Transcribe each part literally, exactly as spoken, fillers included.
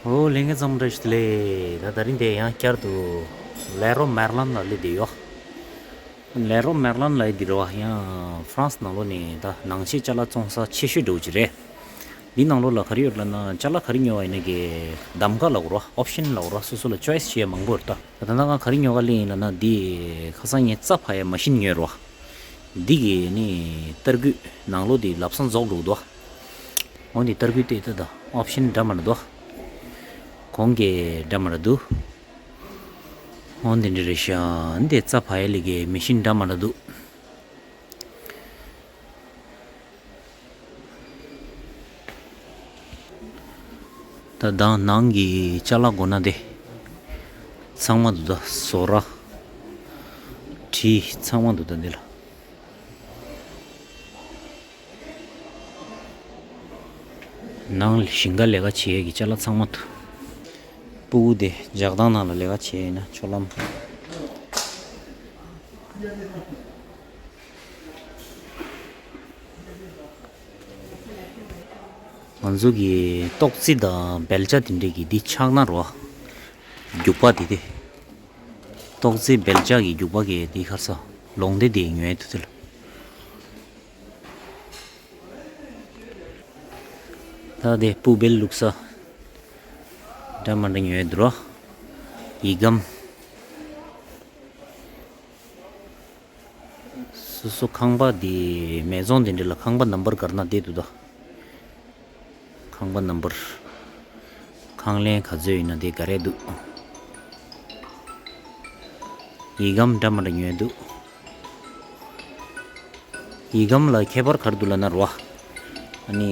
ཨོ་ལྷན་རྒྱས་ཚང་མ་བཀྲ་ཤིས་བདེ་ལེགས། ད་ད་རིང་དེ་ཡང་བསྐྱར་དུ་ལེ་རོ་མེར་ལན་ལ་སླེབས་བསྡད་ཡོད། ལེ་རོ་མེར་ལན་ལ་འདི་རུ་ཡང་ཧྥ་རན་སི་ནང་ལོགས་ནས་ད་ནང་ཆས་ཅ་ལག་བཙོང་ས་ཆེ་ཤོས་འདྲ་བོ་ཅིག་རེད། འདི་ནང་ལོགས་ལ་ག་རེ་ཡོད་ལབ་ན་ཅ་ལག་ག་རེ་ཉོ་བ་ཡིན་ན་གི་གདམ་ག་ལབ་དགོས་རེད་པ། ཨོབ་ཤན་ལབ་དགོས་རེད་པ། སོ་སོ་ལ་ཅོའི་སི་བྱེད་ཡ་མང་པོ་ཡོད་རེད་ད། ད་ལྟ་ང་ག་རེ་ཉོ་ག་སླེབས་ཡིན་ལབ་ན་འདི་ཁ་སང་ངས་རྩྭ་ཕབ་ཡ་མ་ཤིན་ཉོས་རེད་པ། འདི་གི་ནི་ཏར་སྐུད་ནང་ལོགས་འདི་ལམ་སང་རྫོགས་འགྲོ་གི་འདུག་འོ་འདི་ཏར་སྐུད་དེ་ད་ད་ཨོབ་ཤན་འདྲ་མི་འདྲ་འདུག་གོང་གི་འདྲ་མི་འདྲ་འདུག་འོ་འདི་འདྲ་རེད་ཤག་འདི་རྩྭ་ཕབ་ཡ་ལི་གི་མེ་ཤིན་འདྲ་མི་འདྲ་འདུག་ད་དང་ནང་གི་ཅ་ལག་དགོས་ན་དེ་ཚང་མ་འདུག་ད་ཟོ་ར་གྲི་ཚང་མ་འདུག་ད་འདི་ལ། ནང་ཞིང་ཁ་ལས་ཀ་བྱེད་ཡས་ཀྱི་ཅ་ལག་ཚང་མ་འདུག་སྤུ་གུ་དེ་ལྗགས་སྟངས་ནང་ལ་ལས་ཀ་བྱེད་ཡས་ཡིན་ན་ཆོག་ལམ། ང་ཚོ་གི་ཏོག་ཙི་དང་བེལ་ཅ་དེ་འདྲས་ཀྱི་འདི་ཆག་ན་རོ། རྒྱུག་པ་དེ་དེ། ཏོག་ཙི་བེལ་ཅ་གི་རྒྱུག་པ་གི་འདི་ཁར་ས་ལོང་དེ་དེ་ཉོས་དུ་དེ་ལ། ད་དེ་སྤུ་བེལ་བླུགས་ས་འདྲ་མི་འདྲ་ཉོས་འདུག་རོ། ཡིག་སྒམ། སོ་སོ་ཁང་པ་འདི་མེ་ཛོན་འདི་འདྲ་ལ་ཁང་པ་ནམ་བར་ག་རེ་ན་བསྡད་འདུག་ད། ཁང་པ་ནམ་བར། ཁང་ལན་ག་ཚོད་ཡིན་ན་དེ་ག་རེ་འདུག་ཡིག་སྒམ་འདྲ་མི་འདྲ་ཉོས་འདུག་ཡིག་སྒམ་ལ་ཁྱད་པར་ག་རེ་འདུག་ལབ་ན་རོ། ཨ་ནི་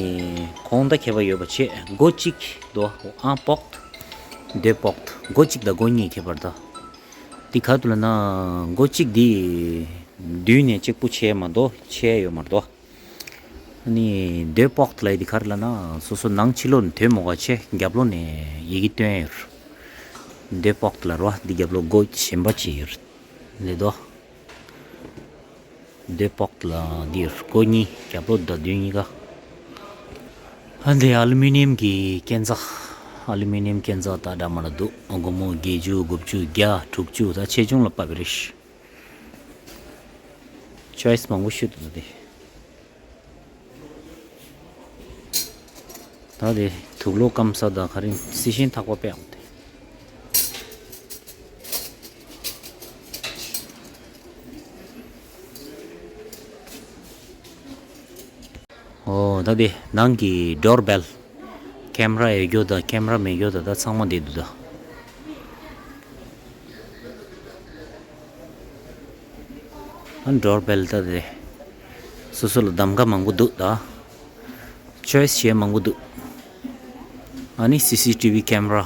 གོང་ད་ཁྱད་པར་ཡོད་པ་བྱས་སྒོ་གཅིག་དོ་ཨ་པོག་ཏ། དེ་པོག་ཏ་སྒོ་གཅིག་དང་སྒོ་གཉིས་ཁྱད་པར་ད། འདི་ག་འདུག་ལབ་ན་སྒོ་གཅིག་འདི་མདུན་ནས་གཅིག་པུ་ཆད་མ་གཏོགས་ཆད་ཡོད་མ་རེད་དོ། ཨ་ནི་དེ་པོག་ཏ་ལབ་ཡས་འདི་ག་རེ་ལབ་ན་སོ་སོ་ནང་ཕྱི་ལོགས་ནས་དོན་མོ་ག་ཆེ་རྒྱབ་ལོགས་ནས་ཡི་གེ་སྟོན་ཡོད་རེད། དེ་པོག་ཏ་ལབ་རོ། འདི་རྒྱབ་ལོགས་སྒོ་གཞན་པ་ཅིག་ཡོད་རེད་ལེ་དོ། དེ་པོག་ཏ་ལ་འདི་ཡོད་རེད། སྒོ་གཉིས་རྒྱབ་ལོགས་དང་མདུན་གཉིས་ཀ་ཨ་འདི་ཨ་ལུ་མི་ནིམ་གྱི་སྐས་འཛེག་ཨ་ལུ་མི་ནིམ་སྐས་འཛེག་ད་འདྲ་མི་འདྲ་འདུག་སྒོར་མོ་བརྒྱད་ཅུ་དགུ་བཅུ་བརྒྱ་དྲུག་ཅུ་ད་ཆེ་ཆུང་ལ་དཔག་པའི་རེད། ཅོའི་སི་མང་པོ་ཤོད་འདུག་ད་དེ། ད་དེ་དུག་ལོག་སྐམ་ས་དང་ག་རེ་སི་ཤིང་ཐག་པ་དཔེ་ཡག་པོ་དེ། ཨོ་ད་དེ་ནང་གི་ཌོར་བེལ། ཁེམ་ར་ཡོད་རྒྱུ་དང་ཁེམ་ར་མེད་རྒྱུ་དང་ད་ཚང་མ་བསྡད་འདུག་ད། ཨ་ཌོར་བེལ་ད་དེ། སོ་སོ་ལ་གདམ་ག་མང་པོ་འདུག་ད། ཅོའི་སི་བྱེད་མང་པོ་འདུག་ཨ་ནི་སི་སི་ཊི་བི་ཁེམ་ར།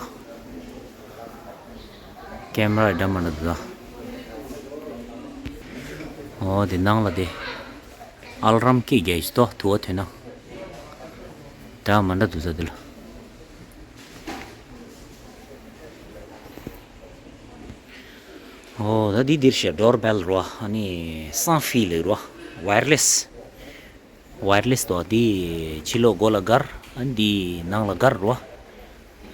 ཁེམ་ར་འདྲ་མི་འདྲ་འདུག་ད། ཨོ་དེ་ནང་ལ་དེ། ཨལ་རམ་སྐད་རྒྱག་ཡས་ཅིག་ཏོ་དུ་བ་ཐོན་ན། འདྲ་མི་འདྲ་འདུག་ད་དེ་ལ། ཨོ་ད་འདི་འདིར་བཤད་ཌོར་བེལ་རོ། ཨ་ནི་སན་ཕི་ལེ་རོ། ཝའི་ཡར་ལེ་སི། ཝའི་ཡར་ལེ་སི་དོ་འདི་ཕྱི་ལོགས་སྒོ་ལ་སྒར། ཨ་ནི་འདི་ནང་ལ་སྒར་རོ།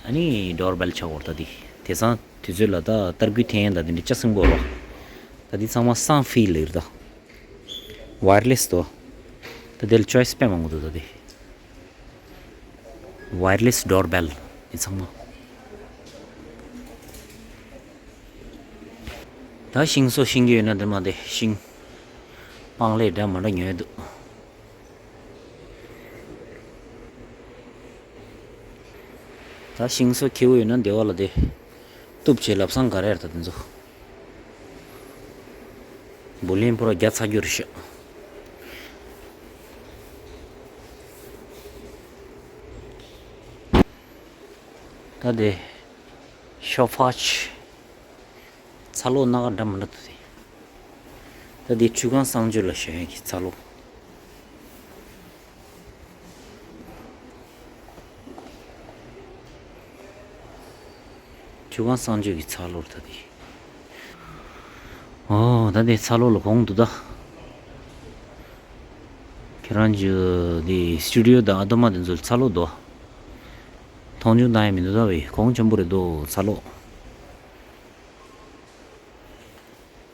ཨ་ནི་ཌོར་བེལ་ཆགས་འོར་ད་འདི། དེང་སང་དུས་ཚོད་ལ་ད་ཏར་སྐུད་འཐེན་ཡས་ད་འདི་འདྲ་ལྕགས་སྲིན་པོ་རོ། ད་འདི་ཚང་མ་སན་ཕི་ལེ་རོ་ད། ཝའི་ཡར་ལེ་སི་དོ། ད་དེ་ལ་ཅོའི་སི་དཔེ་མང་པོ་འདུག་ད་དེ། ཝའི་ཡར་ལེ་སི་ཌོར་བེལ་དེ་ཚང་མ། ད་ཤིང་བཟོ་ཤེས་ཀྱི་ཡོད་ན་འདི་མ་དེ་ཤིང་། སྤང་ལེབ་འདྲ་མི་འདྲ་ཉོས་འདུག་ད་ཤིང་བཟོ་མཁས་པོ་ཡོད་ན་འདི་བ་ལ་དེ། གཏུབ་བྱས་ལབ་སང་ག་རེ་ཡར་ད་དེ་ཚོ། བུ་ལོན་པོ་ར་བརྒྱ་ཚ་རྒྱུ་རེད་ཤག་ད་དེ་ཤོ་ཕ་ཆི། ཚ་ལོ་སྣ་ཁ་འདྲ་མི་འདྲ་འདུག་དེ། ད་དེ་ཁྲུས་ཁང་གསང་སྤྱོད་ལ་ཞོན་ཡས་ཀྱི་ཚ་ལོ། ཁྲུས་ཁང་གསང་སྤྱོད་ཀྱི་ཚ་ལོ་ད་དེ། ཨོ་ད་དེ་ཚ་ལོ་ལ་གོང་འདུག་ད། ཁྱེད་རང་ཚོ་དེ་སི་ཊུ་ཌི་ཡོ་དང་ཨ་དོ་མ་དེ་ཚོ་ཚ་ལོ་འདུག་མཐོང་ཆུང་བཏང་ཡ་མི་འདུག་ད་བས་གོང་ཆེན་པོ་རེད་འདུག་ཚ་ལོ།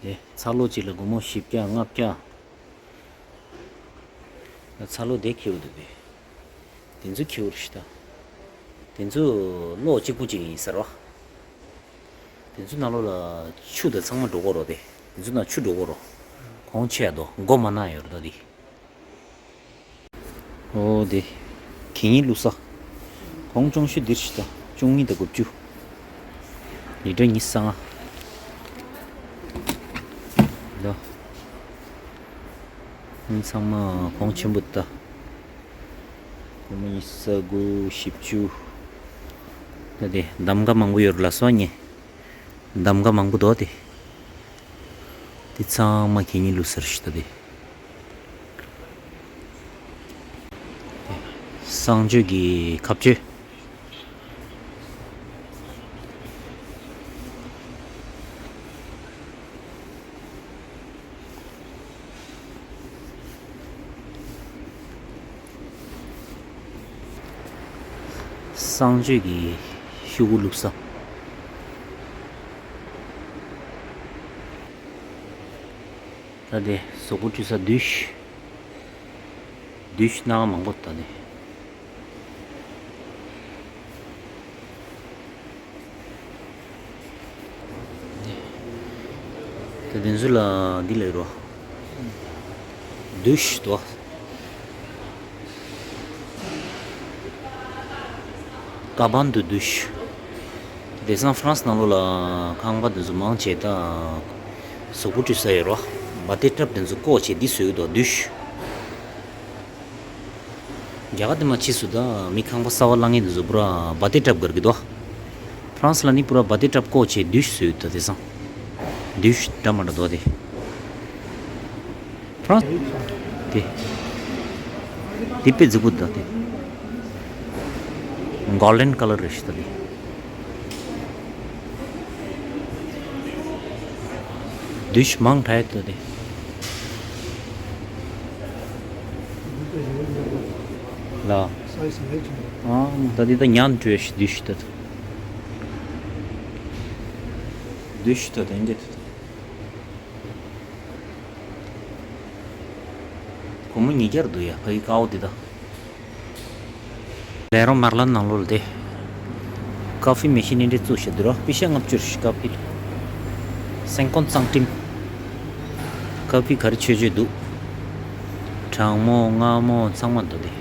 དེ་ཚ་ལོ་གཅིག་ལ་སྒོར་མོ་བཞི་བརྒྱ་ལྔ་བརྒྱ། ཚ་ལོ་དེ་ཁེའུ་འདུག་པས། དེ་ཚོ་ཁེའུ་རེད་ཤི་ད། དེ་ཚོ་ལོ་གཅིག་པོ་གཅིག་ཡིན་ཟེར་བ། དེ་ཚོ་ནང་ལོགས་ལ་ཆུ་དང་ཚང་མ་འགྲོ་གོ་རོ་དེ། དེ་ཚོ་ནང་ཆུ་འགྲོ་གོ་རོ། གོང་ཆེ་ཡ་དོ་མགོ་མ་ན་ཡོད་རོ་ད་དེ། ཨོ་དེ། གད་སྙིགས་བླུགས་ས། གོང་ཆུང་ཤོས་འདིར་ཤི་ད། བཅུ་གཉིས་དང་དགུ་བཅུ། ལི་ཊར་ཉི་ཤུ་རྩ་ལྔ། ད། ཨང་ཚང་མ་གོང་ཆེན་པོ་ད། སྒོར་མོ་ཉི་ཤུ་རྩ་དགུ་བཞི་བཅུ། ད་དེ་འདམ་ག་མང་པོ་ཡོད་རེད་ལ་སོ་ཉེ། འདམ་ག་མང་པོ་འདུག་དེ། དེ་ཚང་མ་གད་སྙིགས་བླུགས་ས་རེད་ཤི་ད་དེ། གསང་སྤྱོད་ཀྱི་ཁ་གཅོད། གསང་སྤྱོད་ཀྱི་ཤོག་གུ་བླུགས་ས། ད་དེ་གཟུགས་པོ་བཀྲུ་ས་འདུས། འདུས་སྣ་མང་པོ་ད་དེ། དེ་དེ་ཚོ་ལ་འདི་ལས་རོ། འདུས་དོ། ཀ་བན་དུ་འདུས། དེང་སང་ཧྥ་རན་སི་ནང་ལོགས་ལ་ཁང་པ་དེ་ཚོ་མང་ཆེ་ད། གཟུགས་པོ་བཀྲུ་ས་ཡོད་རོ། བ་དེ་ཊབ་དེ་ཚོ་བཀོག་བྱས་འདི་བཟོས་ཡོད་དོ་འདུས། རྒྱ་གར་དེ་མ་ཕྱིས་སུ་ད་མི་ཁང་པ་གསར་པ་བླངས་མཁན་དེ་ཚོ་པུ་ར་བ་དེ་ཊབ་གར་གི་དོ། ཧྥ་རན་སི་ལ་ནི་པུ་ར་བ་དེ་ཊབ་བཀོག་བྱས་འདུས་བཟོས་ཡོད་དོ་དེང་སང་། འདུས་འདྲ་མ་འདྲ་དོ་དེ། ཧྥ་རན་སི། དེ། དེ་དཔེ་རྫིག་པོ་འདུག་དེ། གོལ་ཌན་ཀ་ལར་རེད་ཤི་ད་དེ། འདུས་མང་དྲགས་འདུག་དེ། ལ། ཨང་ད་དེ་ད་ཉན་བྲོས་ཤི་འདུས་ཤི་ད་དེ། འདུས་ཤི་ད་དེ་འདི་དེ། སྒོར་མོ་ཉིས་བརྒྱ་རུ་འདུག་ཡ་ཕ་གི་ཀའོ་དེ་ད། ལེ་རོ་མེར་ལན་ནང་ལོགས་ལ་དེ། ཀ་ཧྥི་མེ་ཤིན་ནི་འདྲེ་བཙུགས་བཞག་འདུག་ར་པི་ཤ་ལྔ་བཅུ་རེ་ཤི་ཀ་ཧྥི། སེང་ཀོན་གཙང་ཀྲིམ། ཀ་ཧྥི་ག་རེ་མཆོད་མཆོད་འདུག་གྲང་མོ་མངར་མོ་ཚང་མ་འདུག་དེ།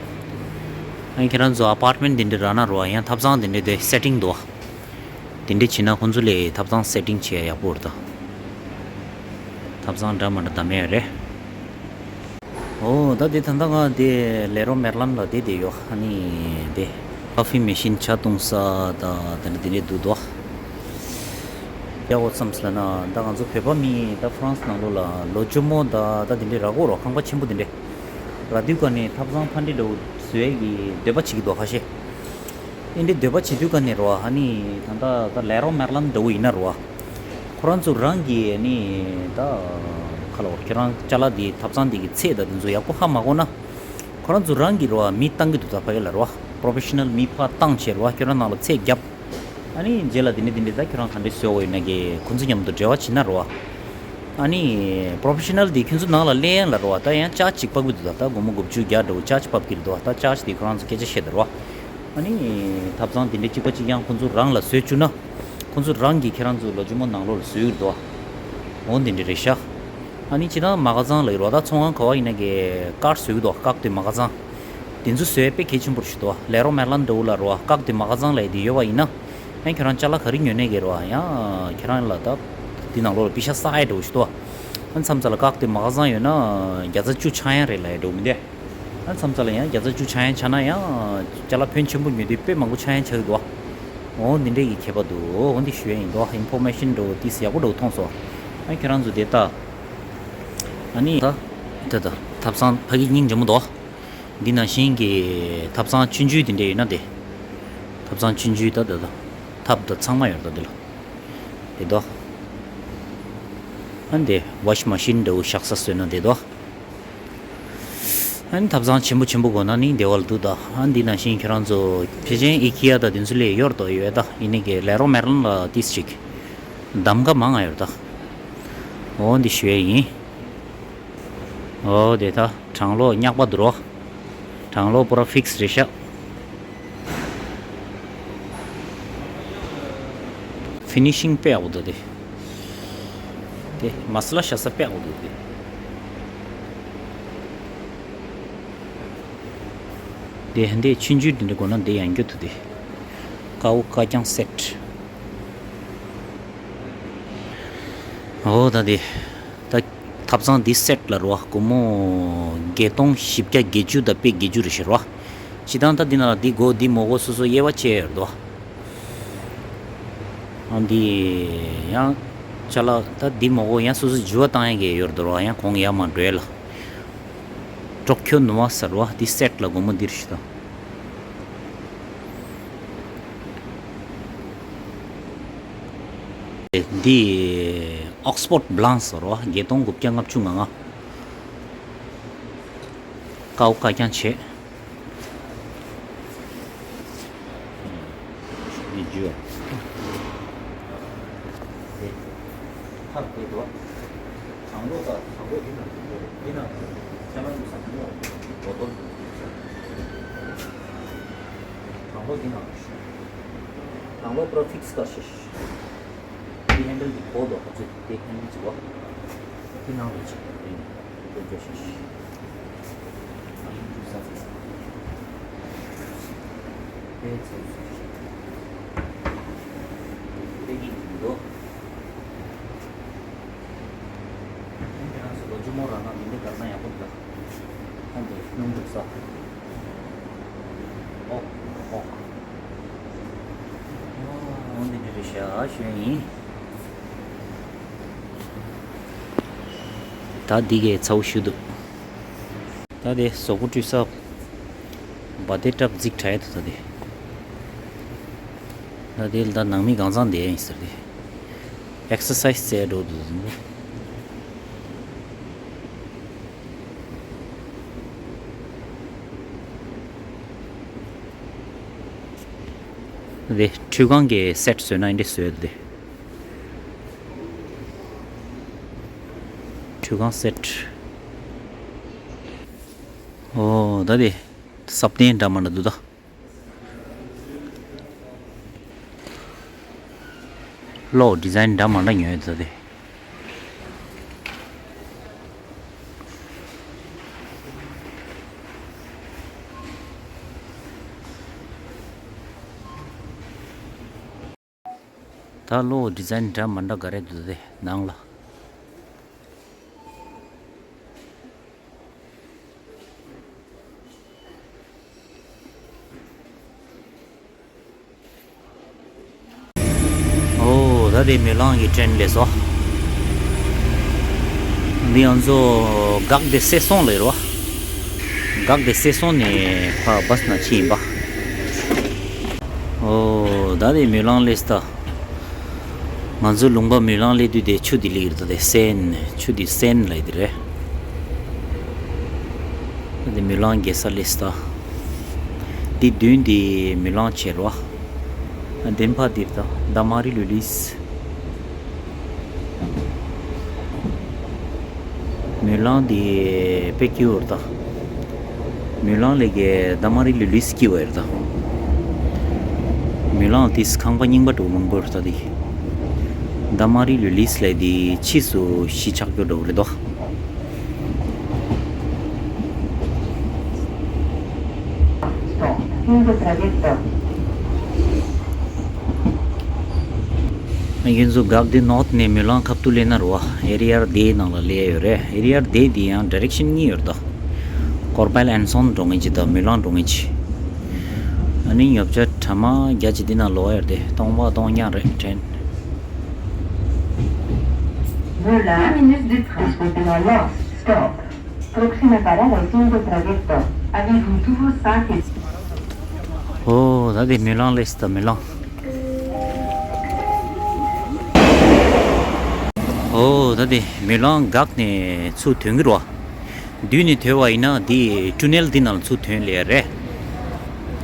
ཨ་ཁྱེད་རང་ཚོ་ཨ་པར་ཊི་མེན་ཊི་དེ་འདྲ་རག་ན་རོ་ཡང་ཐབ་ཚང་དེ་འདྲ་དེ་སེ་ཊིང་འདུག་དེ་འདྲ་བྱེད་ན་ཁོང་ཚོ་ལས་ཐབ་ཚང་སེ་ཊིང་བྱེད་ཡག་པོ་རེད་ད། ཐབ་ཚང་འདྲ་མ་འདྲ་བདམས་ཡ་རེད། ཨོ་ད་དེ་ད་ལྟ་ང་དེ་ལེ་རོ་མེར་ལན་ལ་བསྡད་བསྡད་ཡོད། ཨ་ནི་དེ་ཀ་ཧྥི་མེ་ཤིན་ཇ་བཏུང་ས་ད་དེ་འདྲ་དེ་འདྲ་འདུག་དོ། ཡག་པོ་བསམ་སོང་ལབ་ན་ད་ང་ཚོ་བོད་པ་མི་ད་ཧྥ་རན་སི་ནང་ལོགས་ལ་ལོ་གཅིག་མོ་ད་ད་དེ་འདྲ་རག་གོ་རོ་ཁང་པ་ཆེན་པོ་དེ་འདྲ་རག་དུས་ཀ་ནས་ཐབ་ཚང་ཕ་འདྲ་འདྲ་བོ་བཟོ་ཡས་ཀྱི་འདོད་པ་བྱེད་ཀྱི་འདུག་ཁ་ཤས། ཨེ་འདྲའི་འདོད་པ་བྱེད་དུས་ཀ་ནས་རོ། ཨ་ནི་ད་ལྟ་ད་ལེ་རོ་མེར་ལན་འདྲ་བོ་ཡིན་ན་རོ། ཁོ་རང་ཚོ་རང་གིས་ཨ་ནི་ད་ཁ་ལོ་ཁྱོད་རང་ཅ་ལག་འདི་ཐབ་ཚང་འདི་གི་ཚད་དང་དེ་ཚོ་ཡག་པོ་ཧ་མ་གོ་ན། ཁོ་རང་ཚོ་རང་གིས་རོ་མི་བཏང་གི་འདུག་ད་ཕ་གི་ལ་རོ། པོ་རོ་ཕེ་ཤི་ནལ་མི་ཕར་བཏང་བྱས་རོ་ཁྱོད་རང་ནང་ལ་ཚད་བརྒྱབ། ཨ་ནི་རྗེས་ལ་དེ་འདྲ་དེ་འདྲ་ད་ཁྱོད་རང་ག་འདྲ་བཟོ་དགོས་ཡོད་ན་གི་ཁོ་ཚོ་མཉམ་དུ་འབྲེལ་བ་བྱེད་ན་རོ། ཨ་ནི་པོ་རོ་ཕེ་ཤི་ནལ་དེ་ཁྱོད་ཚོ་ནང་ལ་སླེབས་ཡ་ལ་རོ། ད་ཡང་ཅར་ཇི་ཅིག་ཕབ་གི་འདུག་ད་ད་སྒོར་མོ་དགུ་བཅུ་བརྒྱ་འདྲ་བོ་ཅར་ཇི་ཕབ་གི་རེད་འདུག་ད་ཅར་ཇི་དེ་ཁོ་རང་ཚོ་སྐད་ཆ་བཤད་ད་རོ། ཨ་ནི་ཐབ་ཚང་དེ་འདྲ་གཅིག་པ་གཅིག་རྐྱང་ཁོང་ཚོ་རང་ལ་བཟོས་བཅུག་ན། ཁོང་ཚོ་རང་གིས་ཁྱེད་རང་ཚོ་ལོ་གཅིག་མོ་ནང་ལོགས་ལ་བཟོས་ཡོད་དོ། འོ་འདི་འདྲ་རེད་ཤག་ཨ་ནི་ཅི་ད་མ་ག་ཚང་ལ་ཡོད་རོ། ད་ཚོང་ཁང་ག་བ་ཡིན་ན་གི་ཀར་བཟོས་ཡོད་དོ། བཀག་སྡོད་མ་ག་ཚང་། དེ་ཚོ་བཟོས་དཔེ་གལ་ཆེན་པོ་རེད་ཤག་དོ། ལེ་རོ་མེར་ལན་འདྲ་བོ་ལ་རོ་བཀག་སྡོད་མ་ག་ཚང་ལ་ཡི་དེ་ཡོད་པ་ཡིན་ན། ཡང་ཁྱེད་རང་ཅ་ལག་ག་རེ་ཉོས་ནས་གི་རོ་ཡང་ཁྱེད་རང་ལ་ད། དེ་ནང་ལོགས་ལ་པི་ཤ་བསགས་ཡ་འདྲ་བོ་ཞིག་དོ། ཨ་མཚམས་མཚམས་ལ་བཀག་སྡོད་མ་ག་ཚང་ཡོད་ན་བརྒྱ་ཆ་བཅུ་ཆག་ཡ་རེད་ལབ་ཡ་འདྲ་བོ་མི་འདུག་ཨ་མཚམས་མཚམས་ལ་ཡང་བརྒྱ་ཆ་བཅུ་ཆག་ཡ་ཆགས་ན་ཡང་ཅ་ལག་ཕོན་ཆེན་པོ་ཉོས་དུས་དཔེ་མང་པོ་ཆག་ཡ་ཆགས་ཀྱི་འདུག་འོ་འདི་འདྲས་ཀྱི་ཁྱད་པར་འདུག་འོ་འདི་ཞུ་ཡ་ཡིན་འདུག་ཨིན་ཕོར་མེ་ཤིན་འདྲ་བོ་ཏིས་ཡག་པོ་འདྲ་བོ་མཐོང་སོང་། ཨ་ཁྱེད་རང་ཚོ་དེ་ལྟ། ཨ་ནི་ད། ད་ད་ཐབ་ཚང་ཕ་གི་སྙིང་རྗེ་མོ་འདུག་འདི་ནང་བཞིན་གྱི་ཐབ་ཚང་ཆུང་ཆུང་དེ་འདྲས་ཡོད་ན་དེ། ཐབ་ཚང་ཆུང་ཆུང་ད་ད་ད། ཐབ་ད་ཚང་མ་ཡོད་ད་དེ་ལ། དེ་དོ། ཨ་འདི་ཝ་ཤིང་མ་ཤིན་འདྲ་བོ་བཞག་ས་བཟོས་ན་དེ་དོ། ཨ་ནི་ཐབ་ཚང་ཆེན་པོ་ཆེན་པོ་དགོས་ན་ནི་དེ་བ་ལ་འདུག་ད། ཨ་འདི་ནང་བཞིན་ཁྱེད་རང་ཚོ་ཕལ་ཆེར་ཨི་ཀི་ཡ་དང་དེ་ཚོ་ལས་ཡོར་དོ་ཡོད་ད། ཡིན་ནི་གི་ལེ་རོ་མེ་རོན་ལ་ཏིས་ཅིག་གདམ་ག་མང་ང་ཡོད་ད། འོ་འདི་ཞུ་ཡ་ཡིན། འོ་དེ་ད་གྲང་གློག་ཉག་པ་འདུག་རོ། གྲང་གློག་པུ་ར་ཕིག་སི་རེད་ཤག། ཕི་ནི་ཤིང་དཔེ་ཡག་པོ་འདུག་དེ། དེ་མ་སི་ལ་བཞག་ས་དཔེ་ཡག་པོ་འདུག་དེ། དེ་འདི་ཆུང་ཆུང་འདི་འདྲ་དགོས་ན་འདི་ཡང་རྒྱུ་འདུག་དེ། ཀའོ་ཀ་རྐྱང་སེ་ཊི། འོ་ད་དེ། ད་ཐབ་ཚང་འདི་སེ་ཊི་ལ་རོ། སྒོར་མོ་བརྒྱད་སྟོང་བཞི་བརྒྱ་བརྒྱད་ཅུ་དང་པད་བརྒྱད་ཅུ་རེ་ཞིག་རོ། སྤྱིར་བཏང་ད་འདི་ནང་ལ་འདི་དགོས་འདི་མ་དགོས་སོ་སོ་དབྱེ་བ་ཕྱེ་ཡོད་རེད་དོ། ཨ་འདི་ཡང་ཅ་ལག་ད་འདི་མ་དགོས་ཡང་སོ་སོ་འགྱུར་བ་བཏང་ཡ་གི་ཡོད་རེད་དོ་རོ། ཡང་གོང་ཡར་མར་འགྲོ་ཡ་ལ། ཊོ་ཀྱོ་ནོ་བ་ཟེར་བ་འདི་སེ་ཊི་ལ་སྒོར་མོ་འདི་རེ་ཞིག་དང་། འདི་ཨོག་སི་ཕོར་ཌི་བྷ་ལན་སི་ཟེར་བ་བརྒྱད་སྟོང་དགུ་བརྒྱ་ལྔ་བཅུ་ང་ལྔ། ཀའོ་ཀ་རྐྱང་བྱས། འདི་འཇུ་བ། དེ། ཐབ་དེ་འགྲོ། གྲང་གློག་དང་གྲང་གློག་འདི་ན་འདི་ན་ཁྱེད་རང་ཚོ་ཟ་གི་ཡོད་རེད། བོ་ཏོལ་འདུག་གྲང་གློག་འདི་ན་གྲང་གློག་པུ་ར་ཕིག་སི་ཀ་ཤེས། འདི་ཧེན་ཌལ་འདི་གོ་དོ་ཁ་ཚོད་དེ་ཧེན་ཌལ་ཅིག་བ། འདི་ནང་ལ་ཅིག་འདི་ནི་འགྲོ་རྒྱུ་ཤེས། འོ་འདི་འདྲ་རེད་ཤག་ཞུ་ཡ་ཡིན། ད་འདི་གའི་ཚ་བོ་ཞུ་འདུག་ད་དེ་གཟུགས་པོ་བཀྲུས་ས་བ་དེ་ཏྲབ་རྫིག་དྲགས་འདུག་ད་དེ། ད་དེ་ལ་ད་ནང་མི་གང་ཚང་བསྡད་ཡིན་ཟེར་ཏེ། ཨེག་སར་སའི་སི་བྱས་འགྲོ་འདུག་དེ་ཁྲུས་ཁང་གི་སེ་ཊི་བཟོས་ན་འདི་འདྲ་བཟོས་ཏེ། ཁྲུས་ཁང་སེ་ཊི། ཨོ་ད་དེ་སབ་ཏན་འདྲ་མི་འདྲ་འདུག་ད། ལོ་ཌི་ཛའིན་འདྲ་མི་འདྲ་ཉོས་ཡོད་ད་དེ། ད་ལོ་ཌི་ཛའིན་འདྲ་མི་འདྲ་ག་རེ་འདུག་དེ་ནང་ལ། ཨོ་ད་དེ་མུ་ལང་གི་ཊེན་ལས་སོ། འདི་ང་ཚོ་གྷག་དེ་སེ་སོང་ལས་རོ། གྷག་དེ་སེ་སོང་ནས་ཕ་བ་སི་ན་ཕྱིན་ཡིན་པ། ཨོ་ད་དེ་མུ་ལང་ལས་ད། ང་ཚོ་ལུང་པ་མུ་ལང་སླེབས་དུས་དེ་ཆུ་དེ་སླེབས་ཡོད་རེད་ད། དེ་སེན་ཆུ་དེ་སེན་ལབ་དེ་རེད། དེ་མུ་ལང་རྒྱལ་ས་སླེབས་ད། དེ་མདུན་དེ་མུ་ལང་བྱེད་རོ། དེ་ཕ་དེ་ད་ད་མ་རི་ལུ་ལིས། མུ་ལང་དེ་དཔེ་སྐྱིད་པོ་རེད་ད། མུ་ལང་ལས་ཀའི་ད་མ་རི་ལུ་ལིས་སྐྱིད་པོ་རེད་ད། མུ་ལང་དེས་ཁང་པ་རྙིང་པ་འདྲ་མང་པོ་རེད་ད་དེ། ད་མ་རི་ལུ་ལིས་ལས་དེ་ཕྱིས་སུ་གཞིས་ཆགས་རྒྱུ་འདྲ་པོ་རེད་དོ། Fin de trayecto. ཡིན་ཚུལ་གྷག་དེ་ནོར་ཐི་ནས་མུ་ལང་ཁབ་ཏུ་སླེབས་ན་རོ། ཨེ་རི་ཡར་དེའི་ནང་ལ་སླེབས་ཡོད་རེད། ཨེ་རི་ཡར་དེ་དེ་ཡང་ཌི་རེག་ཤན་གཉིས་ཡོད་རེད་ད། ཀོར་བེལ་ཨན་སོན་འགྲོ་མཁན་ཅིག་དང་མུ་ལང་འགྲོ་མཁན་ཅིག་ཨ་ནི་ཉོ་ཆ་གྲ་མ་རྒྱ་ཆེ་འདི་ནང་ལོག་ཡོད་རེད་དེ། སྟོང་པ་སྟོང་རྐྱང་རེད་དྲན། Deux minutes de train. Stop. Próxima parada, fin de trayecto. Avez-vous tous vos sacs et ཨོ་ད་དེ་མུ་ལང་སླེབས་ད་མུ་ལང་། ཨོ་ད་དེ་མུ་ལང་གྷག་ནས་ཚུར་ཐོན་གྱི་རེད་པ། མདུན་ནས་ཐོན་པ་ཡིན་ན་འདི་ཊུ་ནེལ་འདི་ནང་ལ་ཚུར་ཐོན་ལེ་རེད།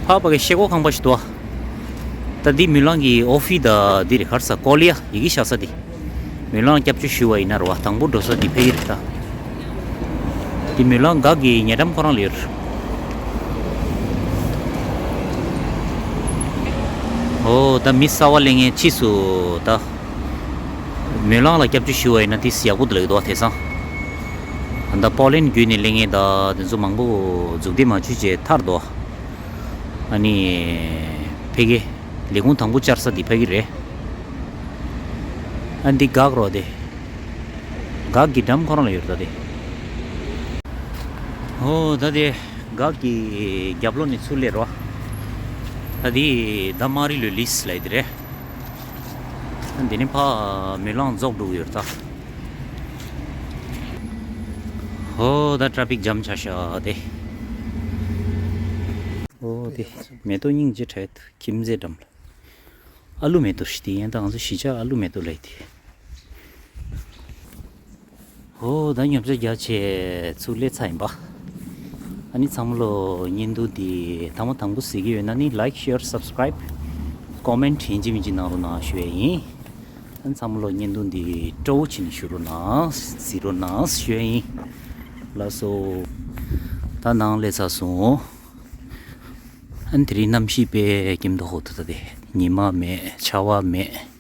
ཕ་ཕ་གི་ཤེལ་སྒོ་ཁང་པ་ཞིག་འདུག་ད་འདི་མུན་ལང་གི་ཨོ་ཕི་ད་འདི་རེད། ག་རེ་ཟེར། ཀོ་ལི་ཡ་ཡི་གེ་ཤ་ས་འདི། མུན་ལང་སྐྱབས་བཅོལ་ཞུ་བ་ཡིན་ན་རེད་བ། དང་པོ་འགྲོ་ས་འདི་ཕ་གི་རེད་ད། འདི་མུན་ལང་སྒར་གི་ཉེ་འགྲམ་ཁོ་རང་ལ་ཡོད་རེད། ཨོ་ད་མི་གསར་པ་སླེབས་མཁན་ཕྱིས་སུ་ད་མུན་ལང་ལ་སྐྱབས་བཅོལ་ཞུ་བ་ཡིན་ན་དེ་ཡག་པོ་འདུག་ལབ་ཀྱི་འདུག་བ། དེང་སང་ད་པོ་ལན་བརྒྱུད་ནས་སླེབས་མཁན་ད་དེ་ཚོ་མང་པོ་མཛུབ་སྟོན་མ་བྱུང་བྱས་ཐར་འདུག་ཨ་ནི་ཕ་གི་ལས་ཁུངས་དང་པོ་བཅར་ས་དེ་ཕ་གི་རེད། ཨ་འདི་སྒར་རེད་དེ། སྒར་གྱི་འགྲམ་ཁོ་རང་ལ་ཡོད་རེད་ད་དེ། ཨོ་ད་དེ་སྒར་གྱི་རྒྱབ་ལོགས་ནས་ཚུར་སླེབས་རེད་བ། ད་དེ་ད་མ་རི་ལོ་ལིས་ལབ་ཡ་དེ་རེད། འདི་ནས་ཕར་མུན་ལང་རྫོགས་འགྲོ་གི་ཡོད་རེད་ད། ཧོ་ད་ཊ་ཕིག་ཇམ་ཆགས་ཤག་དེ། ཨོ་དེ་མེ་ཏོག་སྙིང་རྗེ་དྲགས་འདུག་ཁྱིམ་མཚེས་འགྲམ་ལ། ཨ་ལུ་མེ་ཏོག་ཞིག་དེ་ཡིན་ད། ང་ཚོ་གཞིས་ཆགས་ཨ་ལུ་མེ་ཏོག་ལབ་ཡ་དེ། ཧོ་ད་ཉོ་ཆ་རྒྱག་བྱས་ཚུར་སླེབས་ཚར་ཡིན་པ། ཨ་ནི་ཚང་མ་ལོ་བརྙན་ཐུང་འདི་དང་པོ་དང་པོ་གཟིགས་ཀྱི་ཡོད་ན་ནི་ལའིཀ་ཤེར་སབ་སི་ཀ་རའིབ་ཀོ་མེན་ཊི་ཡིན་གཅིག་མིན་གཅིག་གནང་རོགས་གནང་ཞུ་ཡ་ཡིན། ཨ་ནི་ཚང་མ་ལོ་བརྙན་ཐུང་འདི་སྤྲོ་བོ་བྱས་ནས་ཞུ་རོགས་གནང་། གཟིགས་རོགས་གནང་ཞུ་ཡ་ཡིན། ལགས་སོ། ད་ནང་སླེབས་ཚར་སོང་། ཨ་ནི་དེ་རིང་གནམ་གཤིས་དཔེ་སྐྱིད་མདོག་ཁ་པོ་འདུག་ད་དེ་ཉི་མ་མེད། ཆར་པ་མེད།